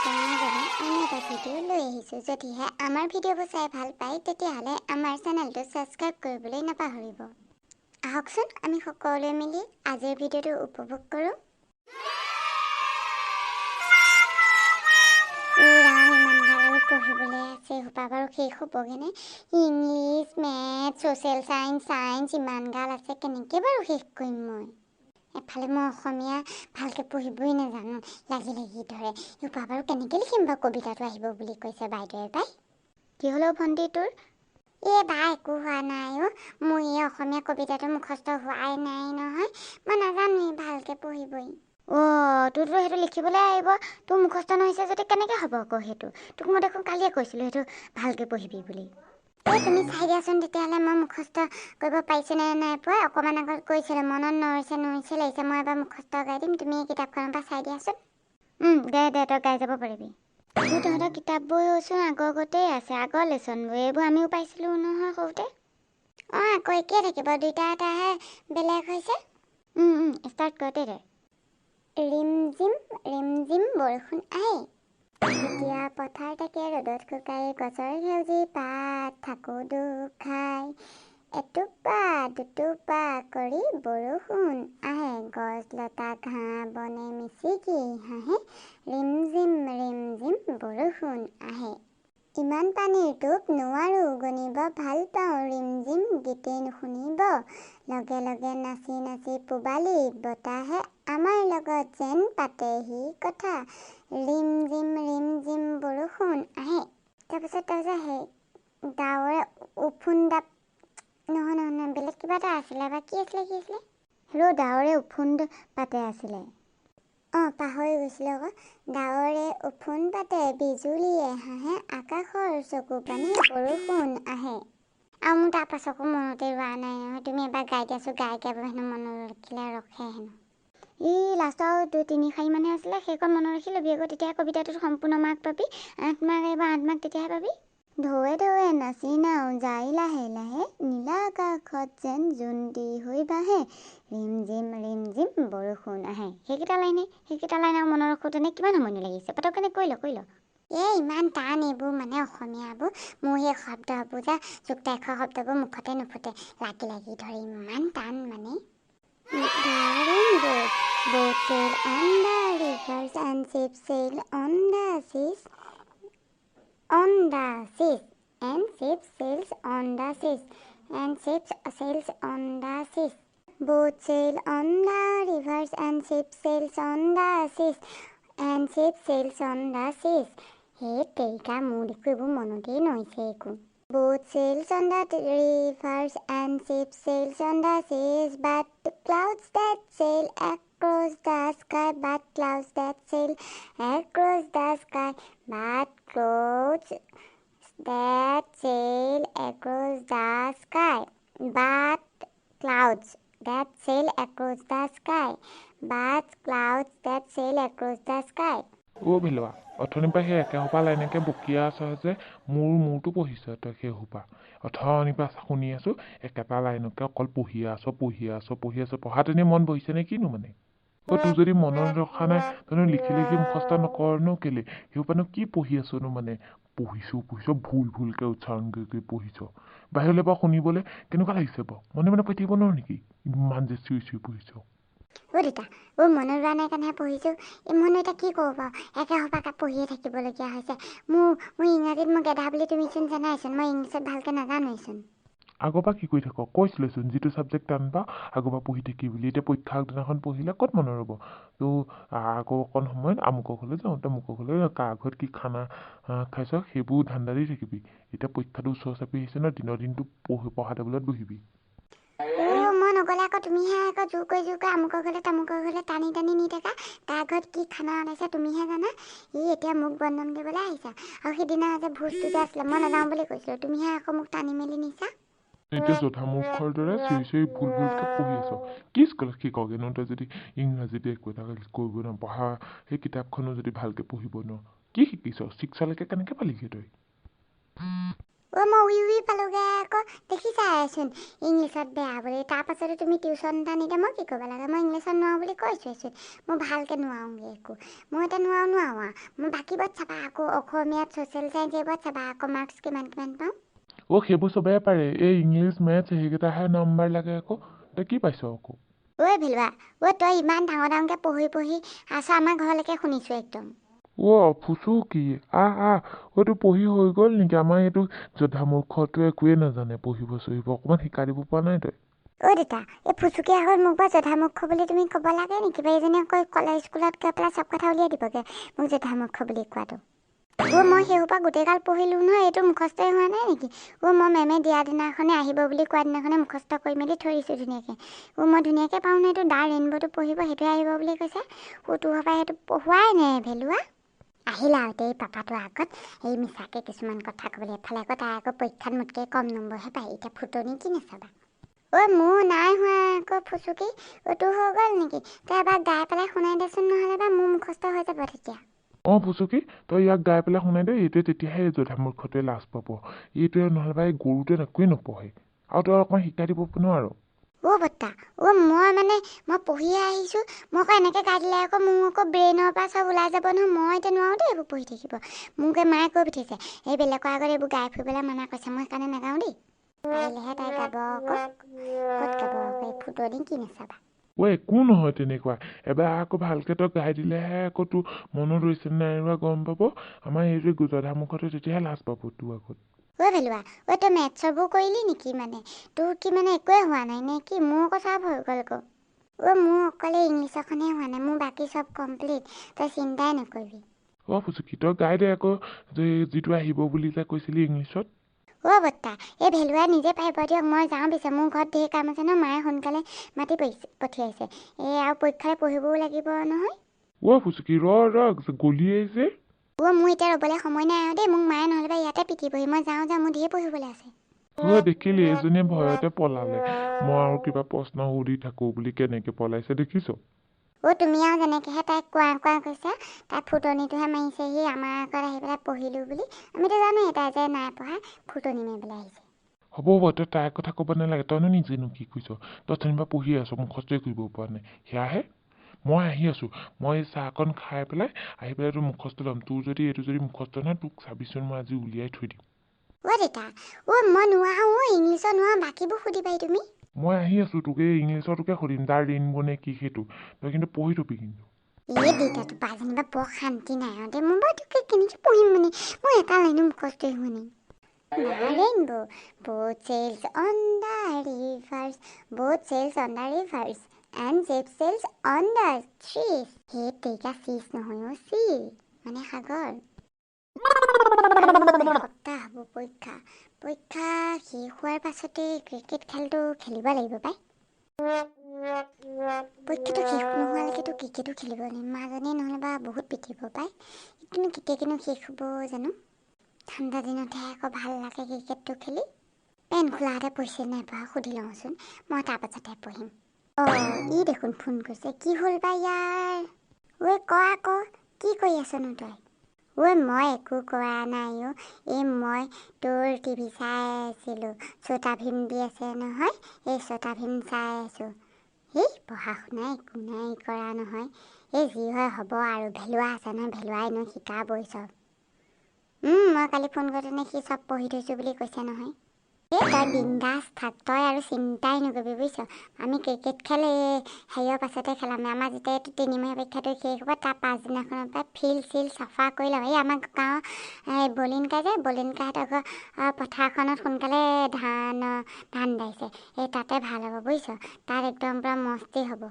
আপোনালোকৰ বাবে অন্য এটা ভিডিঅ' লৈ আহিছোঁ। যদিহে আমাৰ ভিডিঅ'বোৰ চাই ভাল পায়, তেতিয়াহ'লে আমাৰ চেনেলটো ছাবস্ক্ৰাইব কৰিবলৈ নাপাহৰিব। আহকচোন, আমি সকলোৱে মিলি আজিৰ ভিডিঅ'টো উপভোগ কৰোঁ। ৰাম, ইমান ভাল আৰু পঢ়িবলৈ আছে সোপা বাৰু শেষ হ'বগৈনে? English, math, social science, science ইমান গাল আছে, কেনেকৈ বাৰু শেষ কৰিম মই? এফালে মই অসমীয়া ভালকৈ পঢ়িবই নাজানো, লাগি লাগি ধৰে। সোপা বাৰু কেনেকৈ লিখিম বাৰু? কবিতাটো আহিব বুলি কৈছে বাইদেৱে পাই। কি হ'লেও ভণ্টি তোৰ? এই বা, একো হোৱা নাই অ'। মোৰ এই অসমীয়া কবিতাটো মুখস্থ হোৱাই নাই নহয়। মই নাজানোৱেই ভালকৈ পঢ়িবই। অ', তোৰতো সেইটো লিখিবলৈ আহিব। তোৰ মুখস্থ নহৈছে যদি কেনেকৈ হ'ব আকৌ সেইটো? তোক মই দেখোন কালিয়ে কৈছিলোঁ সেইটো ভালকৈ পঢ়িবি বুলি। এই তুমি চাই দিয়াচোন তেতিয়াহ'লে, মই মুখস্থ কৰিব পাৰিছোঁ নে নাই পোৱা। অকণমান আগত কৈছিলোঁ, মনত নৰৈছে নৰৈছে লাগিছে। মই এবাৰ মুখস্থ গাই দিম, তুমি এই কিতাপখনৰ পৰা চাই দিয়াচোন। দে দে, তই গাই যাব পাৰিবি। তোৰ তহঁতৰ কিতাপবোৰচোন আগৰ গতেই আছে, আগৰ লেচনবোৰ। এইবোৰ আমিও পাইছিলোঁ নহয় সৰুতে। অঁ, আকৌ একেই থাকিব, দুইটা এটাহে বেলেগ হৈছে। ষ্টাৰ্ট কৰ দে। ৰিম জিম ৰিম জিম বৰষুণ আহে, যেতিয়া পথাৰ থাকে ৰ'দত শুকাই, গছৰ সেউজী পাত থাকো দুখ খাই। এটোপা দুটোপা কৰি বৰষুণ আহে, গছ লতা ঘাঁহ বনে মিচিকি হাঁহে। ৰিম জিম ৰিম জিম বৰষুণ আহে। ইমান পানীৰ টোপ নোৱাৰো গণিব, ভাল পাওঁ ৰিম জিম গীতে নুশুনিব। লগে লগে নাচি নাচি পূবালী বতাহে আমাৰ লগত যেন পাতেহি কথা। ৰিম জিম ৰিম জিম বৰষুণ আহে। তাৰপিছত সেই ডাৱৰে ওফোন্দা, নহয় নহয় নহয়, বেলেগ কিবা এটা আছিলে বা কি আছিলে, কি আছিলে? হেৰ', ডাৱৰে ওফোন্দ পাতে আছিলে। অঁ, পাহৰি গৈছিলোঁ আকৌ। ডাৱৰে ওফোন্দ পাতে, বিজুলীয়ে হাঁহে, আকাশৰ চকু পানী বৰষুণ আহে। আৰু মোৰ তাৰ পাছকো মনতে ৰোৱা নাই নহয়। তুমি এবাৰ গাই দিয়াচোন। গাই গাই হেনো মনত ৰাখিলে ৰখে হেনো। ই লাষ্টৰ দুই তিনি শাৰীমানহে আছিলে, সেইকণ মনত ৰাখি ল'বি আকৌ, তেতিয়া কবিতাটোত সম্পূৰ্ণ মাৰ্ক পাবি। 8 মাৰ্ক আহিব, 8 মাৰ্ক তেতিয়াহে পাবি। ঢৌৱে ঢৌৱে নাচি নাও যায় লাহে লাহে, নীলা আকাশত যেন জোনটি হৈ বাহে। ৰিম জিম ৰিম জিম বৰষুণ আহে। সেইকেইটা লাইনে, সেইকেইটা লাইন আৰু মনত ৰাখোঁতেনে কিমান সময়নো লাগিছে? পটককেনে কৰি ল, কৰি ল। এই ইমান টান এইবোৰ মানে অসমীয়াবোৰ। মোৰ সেই শব্দবোৰ যে যুক্তাক্ষৰ শব্দবোৰ মুখতে নুফুটে, লাগি লাগি ধৰে, ইমান টান মানে। Boat sail on the rivers and ships sail on the seas, on the seas, and ships sails on the seas, and ships sails on the seas. Boat sail on the rivers and ships sails on the seas, and ships sails on the seas. হে তেৰিকা, মোৰ দেখোঁ এইবোৰ মনতেই নহৈছে একো। Boat sails on the rivers and ships sails on the seas, but clouds that sail across the sky, but clouds that sail across the sky, but clouds that sail across the sky, but clouds that sail across the sky, but clouds that sail across the sky. অ' ভেলুৱা, অথনিৰ পৰা সেই একেসোপা লাইনকে বকিয়াই আছ যে, মোৰ মূৰটো পঢ়িছ তই সেইসোপা। অথনিৰ পৰা শুনি আছোঁ, একেটা লাইনকে অকল পঢ়িয়ে আছ, পঢ়িয়ে আছ, পঢ়ি আছ। পঢ়াত এনেই মন বহিছে নে কিনো মানে? অ' তোৰ যদি মনত ৰখা নাই, তইনো লিখি লিখি মুখস্থ নকৰনো কেলে? সেইসোপানো কি পঢ়ি আছনো মানে? পঢ়িছোঁ পঢ়িছ, ভুল ভুলকৈ উচ্চাৰণ কৰি কৰি পঢ়িছ। বাহিৰলৈ বাৰু শুনিবলৈ কেনেকুৱা লাগিছে বাৰু? মনে মনে পঢ়ি থাকিব নোৱাৰ নেকি? ইমান যে চিঞৰি চিঞৰি পঢ়িছ। অ' দেউতা, অ' মনত ৰোৱা নাই কাৰণেহে পঢ়িছোঁ। এই মইনো এতিয়া কি কৰোঁ বাৰু? একে সোপাকে পঢ়িয়ে থাকিবলগীয়া হৈছে। মোৰ ইংৰাজীত মই গেধা বুলি তুমিচোন জানাইচোন, মই ইংলিছত ভালকৈ নাজানোৱেচোন। আগৰ পৰা কি কৰি থাক? কৈছিলোঁচোন যিটো ছাবজেক্ট টান পাওঁ আগৰ পৰা পঢ়ি থাকিবি বুলি। এতিয়া পৰীক্ষা আগদিনাখন পঢ়িলে ক'ত মনত ৰ'ব? তো আকৌ অকণ সময়ত আমুকৰ ঘৰলৈ যাওঁ, তামুকৰ ঘৰলৈ যাওঁ, কাৰ ঘৰত কি খানা খাইছ সেইবোৰ ধান্দা দি থাকিবি। এতিয়া পৰীক্ষাটো ওচৰ চাপি আহিছে ন, দিনৰ দিনটো পঢ়ি পঢ়া টেবুলত বহিবি। অ' মই নগ'লে আকৌ তুমিহে আকৌ জোৰ কৰি জোৰ কৰি আমুকৰ ঘৰলৈ তামুকৰ ঘৰলৈ টানি টানি নি থাকা। কাৰ ঘৰত কি খানা ওলাইছে তুমিহে জানা। ই এতিয়া মোক বদনাম দিবলৈ আহিছা। আৰু সিদিনা যে ভোজটো যে আছিলে, মই নাযাওঁ বুলি কৈছিলোঁ, তুমিহে আকৌ মোক টানি মেলি নিছা। এতিয়া জধামূৰ্খৰ দৰে চিঞৰি চিঞৰি ভুল ভুলকৈ পঢ়ি আছ। কি স্কুলত শিকগৈনো তই যদি ইংৰাজীতে একো এটা কৰিব নোৱাৰ, পঢ়া সেই কিতাপখনো যদি ভালকৈ পঢ়িব নোৱাৰ, কি শিকিছ? ছিক্সলৈকে কেনেকৈ পালিগৈ তই? অ' মই উই উই পালোগৈ আকৌ, দেখিছাইচোন ইংলিছত বেয়া বুলি। তাৰপাছতো তুমি টিউশ্যন এটা নিদিয়া, মই কি কৰিব লাগে? মই ইংলিছত নোৱাৰোঁ বুলি কৈছোৱেচোন। মই ভালকৈ নোৱাৰোঁগৈ একো, মই এতিয়া নোৱাৰোঁ নোৱাৰোঁ আৰু। মই বাকীবোৰত চাবা আকৌ, অসমীয়াত, ছ'চিয়েল চায়েন্স এইবোৰত চাবা আকৌ মাৰ্কছ কিমান কিমান পাওঁ। অ' সেইবোৰ চবেই পাৰে, এই ইংলিছ মেথছ সেইকেইটাহে নম্বৰ লাগে আকৌ। তই কি পাইছ আকৌ? ঐ ভেলুৱা, ঐ তই ইমান ডাঙৰ ডাঙৰকৈ পঢ়ি পঢ়ি আছ, আমাৰ ঘৰলৈকে শুনিছোঁ একদম। অ' ফুচুকি, আহ আহ। অ' তোৰ পঢ়ি হৈ গ'ল নেকি? আমাৰ এইটো জধামূৰ্খটোৱে একোৱেই নাজানে পঢ়িব চঢ়িব, অকণমান শিকাই দিব পৰা নাই তই? অ' দেউতা, এই ফুচুকি আগত মোক বাৰু জধামূৰ্খ বুলি তুমি ক'ব লাগে নেকি বাৰু? এইজনী আকৌ কলেজ স্কুলত গৈ পেলাই চব কথা উলিয়াই দিবগৈ মোক জধামূৰ্খ বুলি কোৱাটো। অ' মই সেইসোপা গোটেইগাল পঢ়িলোঁ নহয়, এইটো মুখস্থই হোৱা নাই নেকি? অ' মই মেমে দিয়া দিনাখনে, আহিব বুলি কোৱা দিনাখনে মুখস্থ কৰি মেলি থৈ দিছোঁ ধুনীয়াকৈ। অ' মই ধুনীয়াকৈ পাৰোঁ নহয় এইটো, দা ৰেইনব'টো পঢ়িব সেইটোৱে আহিব বুলি কৈছে। অ' তোৰ সপাই সেইটো পঢ়োৱাই নাই। ভেলুৱা আহিলা আৰু এতিয়া এই পাপাটোৰ আগত এই মিছাকৈ কিছুমান কথা ক'বলৈ। এফালে আকৌ তাই আকৌ পৰীক্ষাত মোতকৈ কম নম্বৰহে পায়, এতিয়া ফুটনি কি নাচাবা। ঐ মোৰ নাই হোৱা আকৌ ফুচুকি। অ' তোৰ হৈ গ'ল নেকি? তই এবাৰ গাই পেলাই শুনাই দেচোন, নহ'লে বা মোৰ মুখস্থ হৈ যাব তেতিয়া। অঁ ফুচুকি, তই ইয়াক গাই পেলাই শুনাই দে। এইটোৱে তেতিয়াহে এই জধামূৰ্খটোৱে লাজ পাব। এইটোৱে নহ'লে বা এই গৰুটোৱে একোৱেই নপঢ়ে, আৰু তই অকণমান শিকাই দিব নোৱাৰ? অ' বৰ্তা, অ' মই মানে মই পঢ়িহে আহিছোঁ। মই আকৌ এনেকৈ গাই দিলে আকৌ মোৰ আকৌ ব্ৰেইনৰ পৰা চব ওলাই যাব নহয়। মই এতিয়া নোৱাৰোঁ দেই এইবোৰ পঢ়ি থাকিব। মোক এই মায়ে কৈ পঠিয়াইছে, এই বেলেগৰ আগত এইবোৰ গাই ফুৰিবলৈ মানা কৰিছে। মই সেইকাৰণে নাগাওঁ দেই। পাৰিলেহে তাই গাব আকৌ, ক'ত গাব আকৌ? এই ফুটনি কি নাচাবা। অ' একো নহয় তেনেকুৱা, এবাৰ আকৌ ভালকৈ তই গাই দিলেহে আকৌ তোৰ মনত ৰৈছে নাই ৰোৱা গম পাব। আমাৰ এইটোৱে জধামূৰ্খটোৱে তেতিয়াহে লাজ পাব তোৰ আগত। ঐ ভেলুৱা, ঐ তই মেথছৰবোৰ কৰিলি নেকি? মানে তোৰ কি মানে একোৱে হোৱা নাই নে কি? মোৰ আকৌ চব হৈ গ'ল আকৌ। ঐ মোৰ অকল এই ইংলিছৰখনহে হোৱা নাই, মোৰ বাকী চব কমপ্লিট, তই চিন্তাই নকৰিবি। অ' ফুচুকি, তই গাই দে আকৌ, যে যিটো আহিব বুলি যে কৈছিলি ইংলিছত। অ' বৰ্তা, এই ভেলুৱাই নিজে পাৰিব দিয়ক, মই যাওঁ পিছে। মোৰ ঘৰত ঢেৰ কাম আছে নহয়, মায়ে সোনকালে মাতি পঠিয়াইছে। এই আৰু পৰীক্ষালৈ পঢ়িবও লাগিব নহয়। অ' ফুচুকি, ৰ ৰ, গলিয়েই যে। অ' মোৰ এতিয়া ৰ'বলৈ সময় নাই আৰু দেই, মোক মায়ে নহ'লে বা ইয়াতে পিটিবহি। মই যাওঁ যাওঁ, মোৰ ঢেৰ পঢ়িবলৈ আছে। অ' দেখিলি, এজনীয়ে ভয়তে পলালে। মই আৰু কিবা প্ৰশ্ন সুধি থাকোঁ বুলি কেনেকৈ পলাইছে দেখিছ? অ' তুমি আৰু যেনেকৈহে তাইক কোৱা কোৱা কৈছা, তাই ফুটনিটোহে মাৰিছেহি আমাৰ আগত আহি পেলাই পঢ়িলোঁ বুলি। আমিতো জানোৱেই তাই যে নাই পঢ়া, ফুটনি মাৰিবলৈ আহিছে। হ'ব হ'ব, তই তাইৰ কথা ক'ব নালাগে। তইনো নিজেনো কি কৈছ? তই যেনিবা পঢ়ি আছ, মুখস্থই কৰিব পৰা নাই সেয়াহে। মই আহি আছোঁ, মই এই চাহকণ খাই পেলাই আহি পেলাই তোৰ মুখস্থ ল'ম। তোৰ যদি এইটো যদি মুখস্থ নহয়, তোক চাবিচোন, মই আজি উলিয়াই থৈ দিম। অ' দেউতা, অ' মই নোৱাৰোঁ, অ' ইংলিছত নোৱাৰোঁ, বাকীবোৰ সুধিবাহি তুমি। মই আহি আছোঁ, তোক এই ইংলিছৰটোকে সুধিম, তাৰ ৰেইনব' নে কি সেইটো। তই কিন্তু পঢ়ি থবি কিন্তু। এই দেউতা, তোৰ যেনিবা বৰ শান্তি নাই আৰু দেই। মই বাৰু তোকে কেনেকৈ পঢ়িম? মানে মই এটা লাইনো মুখস্থই হোৱা নাই। The rainbow, boat sails on the rivers, boat sails on the rivers and ship sails on the seas. সেই তেৰিকা, চিজ নহয় অ', চি মানে সাগৰ। এসপ্তাহ হ'ব পৰীক্ষা। পৰীক্ষা শেষ হোৱাৰ পাছতে ক্ৰিকেট খেলটো খেলিব লাগিব পাই। পৰীক্ষাটো শেষ নোহোৱালৈকেতো ক্ৰিকেটো খেলিব নোৱাৰিম, মাজনীয়ে নহ'লে বা বহুত পিটিব পাই। এইটোনো কেতিয়া কিনো শেষ হ'ব জানো? ঠাণ্ডা দিনতহে আকৌ ভাল লাগে ক্ৰিকেটটো খেলি। পেন খোলাহঁতে পঢ়িছে নাই পঢ়া সুধি লওঁচোন মই, তাৰপাছতহে পঢ়িম। অঁ, ই দেখোন ফোন কৰিছে, কি হ'ল বা ইয়াৰ? ঐ ক আকৌ, কি কৰি আছনো তই? ঐ মই একো কৰা নাই অ', এই মই তোৰ টিভি চাই আছিলোঁ, ছোটা ভীম দি আছে নহয়, এই ছোটা ভীম চাই আছোঁ। এই পঢ়া শুনা একো নাই কৰা নহয়, এই যি হয় হ'ব আৰু, ভেলুৱা আছে নহয়, ভেলুৱাই এনেও শিকাবই চব। মই কালি ফোন কৰোঁতেনে সি চব পঢ়ি থৈছোঁ বুলি কৈছে নহয়। এই তই বিন্দাছ থাক, তই আৰু চিন্তাই নকৰিবি বুজিছ। আমি ক্ৰিকেট খেল এই হেৰিয়ৰ পাছতে খেলাম। আমাৰ যেতিয়া এইটো তিনিমহীয়া পৰীক্ষাটো শেষ হ'ব, তাৰ পাছদিনাখনৰ পৰা ফিল্ড চিল্ড চাফা কৰি ল'ম। এই আমাৰ গাঁৱৰ এই বলিনকা যে, বলিনকাহঁতৰ ঘৰ পথাৰখনত সোনকালে ধান ধান দাইছে, এই তাতে ভাল হ'ব বুজিছ। তাত একদম পূৰা মস্তি হ'ব।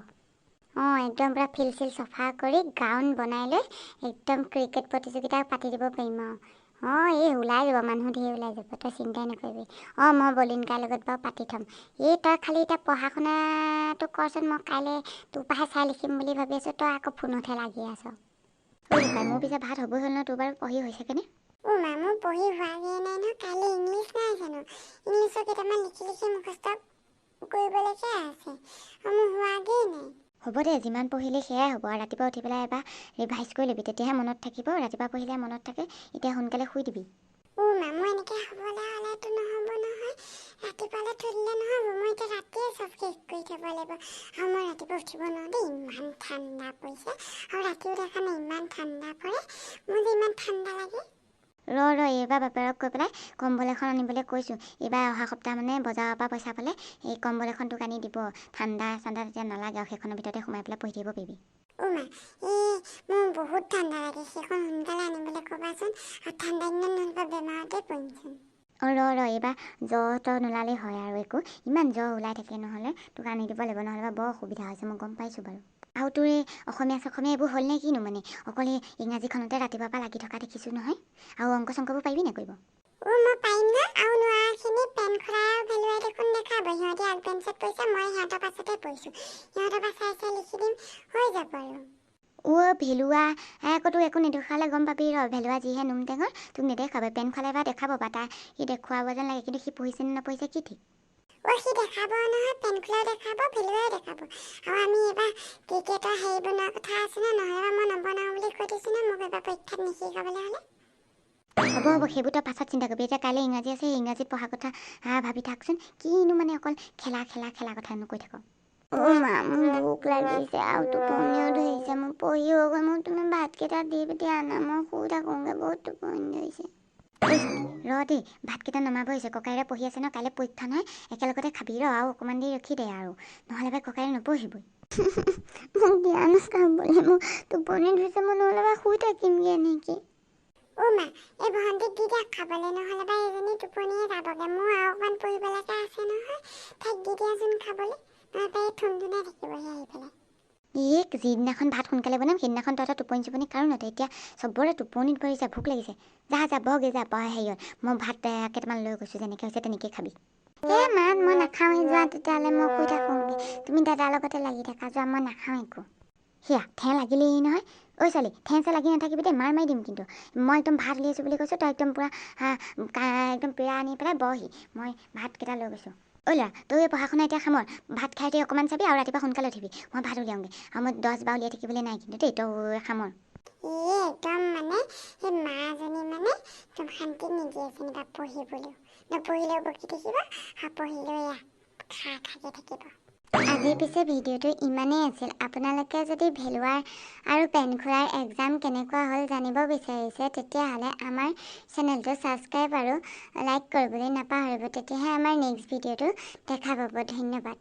অঁ, একদম পূৰা ফিল্ড চিল্ড চফা কৰি গ্ৰাউণ্ড বনাই লৈ একদম ক্ৰিকেট প্ৰতিযোগিতা পাতি দিব পাৰিম আৰু। অঁ, এই ওলাই যাব মানুহ ধেৰ ওলাই যাব, তই চিন্তাই নকৰিবি। অঁ, মই বলিনকাৰ লগত বাৰু পাতি থ'ম। এই তই খালি এতিয়া পঢ়া শুনাটো কৰচোন, মই কাইলৈ তোৰ পৰাহে চাই লিখিম বুলি ভাবি আছোঁ, তই আকৌ ফোনতহে লাগি আছ। অ' বোপাই, মোৰ পিছে ভাত হ'বই হ'ল নহয়, তোৰ বাৰু পঢ়ি হৈছেগৈনে? অ' মা, মোৰ পঢ়ি হোৱাগৈ নাই নহয়, কাইলৈ ইংলিছ নাই জানো? ইংলিছৰ কেইটামান লিখি লিখি মুখস্থ কৰিবলৈকে আছে, মোৰ হোৱাগৈয়ে নাই। হ'ব দে, যিমান পঢ়িলে সেয়াই হ'ব আৰু। ৰাতিপুৱা উঠি পেলাই এবাৰ ৰিভাইজ কৰি ল'বি, তেতিয়াহে মনত থাকিব। ৰাতিপুৱা পঢ়িলে মনত থাকে। এতিয়া সোনকালে শুই দিবি। অ' অ' মা, মই এনেকৈ হ'বলৈ হ'লেতো নহ'ব নহয়, ৰাতিপুৱালৈ থৈ দিলে নহ'ব, মই এতিয়া ৰাতিয়ে চব শেষ কৰি থ'ব লাগিব। আৰু মই ৰাতিপুৱা উঠিব নোৱাৰোঁ দেই, ইমান ঠাণ্ডা পৰিছে আৰু ৰাতিও দেখা নাই ইমান ঠাণ্ডা পৰে, মোৰ যে ইমান ঠাণ্ডা লাগে। ৰ ৰ, এইবাৰ বাপেৰক কৈ পেলাই কম্বল এখন আনিবলৈ কৈছোঁ। এইবাৰ অহা সপ্তাহ মানে বজাৰৰ পৰা পইচা পালে এই কম্বল এখন তোক আনি দিব, ঠাণ্ডা চাণ্ডা তেতিয়া নালাগে আৰু সেইখনৰ ভিতৰতে সোমাই পেলাই পঢ়ি থাকিব পাৰিবি। অ' মা, এই মোৰ বহুত ঠাণ্ডা লাগে, সেইখন সোনকালে আনিবলৈ ক'বাচোন, আৰু ঠাণ্ডা দিনত নহ'লে বেমাৰতে পৰিমচোন। অঁ ৰ ৰ, এইবাৰ জ্বৰ তৰ নোলালেই হয় আৰু, একো ইমান জ্বৰ ওলাই থাকে নহ'লে তোক আনি দিব লাগিব, নহ'লে বৰ অসুবিধা হৈছে, মই গম পাইছোঁ বাৰু। আৰু তোৰ এই অসমীয়া চসমীয়া এইবোৰ হ'ল নে কিনো, মানে অকল এই ইংৰাজীখনতে ৰাতিপুৱাৰ পৰা লাগি থকা দেখিছোঁ নহয়, আৰু অংক চংকবোৰ পাৰিবি নে কৰিব? অ' মই পাৰিম ন, আৰু নোৱাৰাখিনি পেন খোলাই আৰু ভেলুৱাই দেখোন দেখাব, সিহঁতি আগ বেঞ্চত পৰিছে, মই সিহঁতৰ পাছতে পৰিছোঁ, সিহঁতৰ পৰা চাই চাই লিখি দিম, হৈ যাব আৰু। অ' ভেলুৱা আকৌ তোক একো নেদেখালে গম পাবি ৰ, ভেলুৱা যিহে নোম টেঙৰ তোক নেদেখাব, পেন খোলাই বা দেখাব বা তাই সি দেখুৱাব যেন লাগে, কিন্তু সি পঢ়িছে নে নপঢ়িছে কি ঠিক। অ' সি দেখাব নহয়, পেন খোলাও দেখাব, ভেলুৱাও দেখাব। আৰু আমি এইবাৰ ক্ৰিকেটৰ হেৰি বনোৱা কথা আছে ন, নহ'লে মই নবনাওঁ বুলি কৈ দিছোঁ ন, মোক এইবাৰ পৰীক্ষাত নিশিকাবলৈ হ'লে। হ'ব হ'ব, সেইবোৰ তই পাছত চিন্তা কৰিবি, এতিয়া কাইলৈ ইংৰাজী আছে, সেই ইংৰাজীত পঢ়া কথা ভাবি থাকচোন, কিনো মানে অকল খেলা খেলা খেলা কথানো কৈ থাক। অ' মা, মোৰ ভোক লাগিছে আৰু টোপনিও ধৰিছে, মোৰ পঢ়ি হৈ গ'ল, মোক তুমি ভাতকেইটা দি দিয়া না, মই শুই থাকোঁগৈ, বহুত টোপনি ধৰিছে। ৰ দেই, ভাতকেইটা নমাব হৈছে, ককাইৰে পঢ়ি আছে ন, কাইলৈ পৰীক্ষা নহয়, একেলগতে খাবি ৰ, আৰু অকণমান দেৰি ৰখি দে আৰু, নহ'লে বা ককাইৰে নপঢ়িবই। মোক দিয়া না খাবলৈ, মোৰ টোপনি ধৰিছে, মই নহ'লে বা শুই থাকিমগৈ নেকি। অ' মা, এই ভণ্টিক দি দিয়া খাবলৈ, নহ'লে বা এইজনী টোপনিয়ে যাবগৈ, মোৰ আৰু অকণমান পঢ়িবলৈকে আছে নহয়, তাইক দি দিয়াচোন খাবলৈ, নহ'লে এই থুনথুনাই থাকিবহি আহি পেলাই। এই যিদিনাখন ভাত সোনকালে বনাম সেইদিনাখন তহঁতৰ টোপনি চোপনি কাৰো নধৰে, এতিয়া চবৰে টোপনিত ভৰিছে, ভোক লাগিছে, যা যা বহগৈ যা, বহ হেৰিয়ত, মই ভাত কেইটামান লৈ গৈছোঁ, যেনেকৈ হৈছে তেনেকৈ খাবি। এই মা, মই নাখাওঁৱেই, যোৱা তেতিয়াহ'লে মই শুই থাকোঁগৈ, তুমি দাদাৰ লগতে লাগি থাকা, যোৱা মই নাখাওঁ একো। সেয়া ঠেহ লাগিলেই নহয়, ঐ ছোৱালী ঠেহ চেহ লাগি নাথাকিবি দেই, মাৰ মাৰি দিম কিন্তু, মই একদম ভাত উলিয়াইছোঁ বুলি কৈছোঁ, তই একদম পূৰা একদম পীৰা আনি পেলাই বহহি, মই ভাতকেইটা লৈ গৈছোঁ। ঐ ল'ৰা, তই এই পঢ়া শুনা এতিয়া সামৰ, ভাত খাই উঠি অকণমান চাবি আৰু ৰাতিপুৱা সোনকালে উঠিবি, মই ভাত উলিয়াওঁগৈ, আৰু মই 10 বাৰ উলিয়াই থাকিবলৈ নাই কিন্তু দেই, তই সামৰ। এই একদম মানে সেই মাজনী মানে একদম শান্তি নিদিয়ে যেনিবা, পঢ়িবলৈও নপঢ়িলেও বকি থাকিব, আৰু পঢ়িলেও এয়া খা খাকে থাকিব। আজি পিছে ভিডিঅ'টো ইমানেই আছিল। আপোনালোকে যদি ভেলুৱাৰ আৰু পেনখোলাৰ এক্সাম কেনেকুৱা হ'ল জানিব বিচাৰিছে, তেতিয়াহ'লে আমাৰ চেনেলটো ছাবস্ক্ৰাইব আৰু লাইক কৰিবলৈ নাপাহৰিব, তেতিয়াহে আমাৰ নেক্সট ভিডিঅ'টো দেখা পাব। ধন্যবাদ।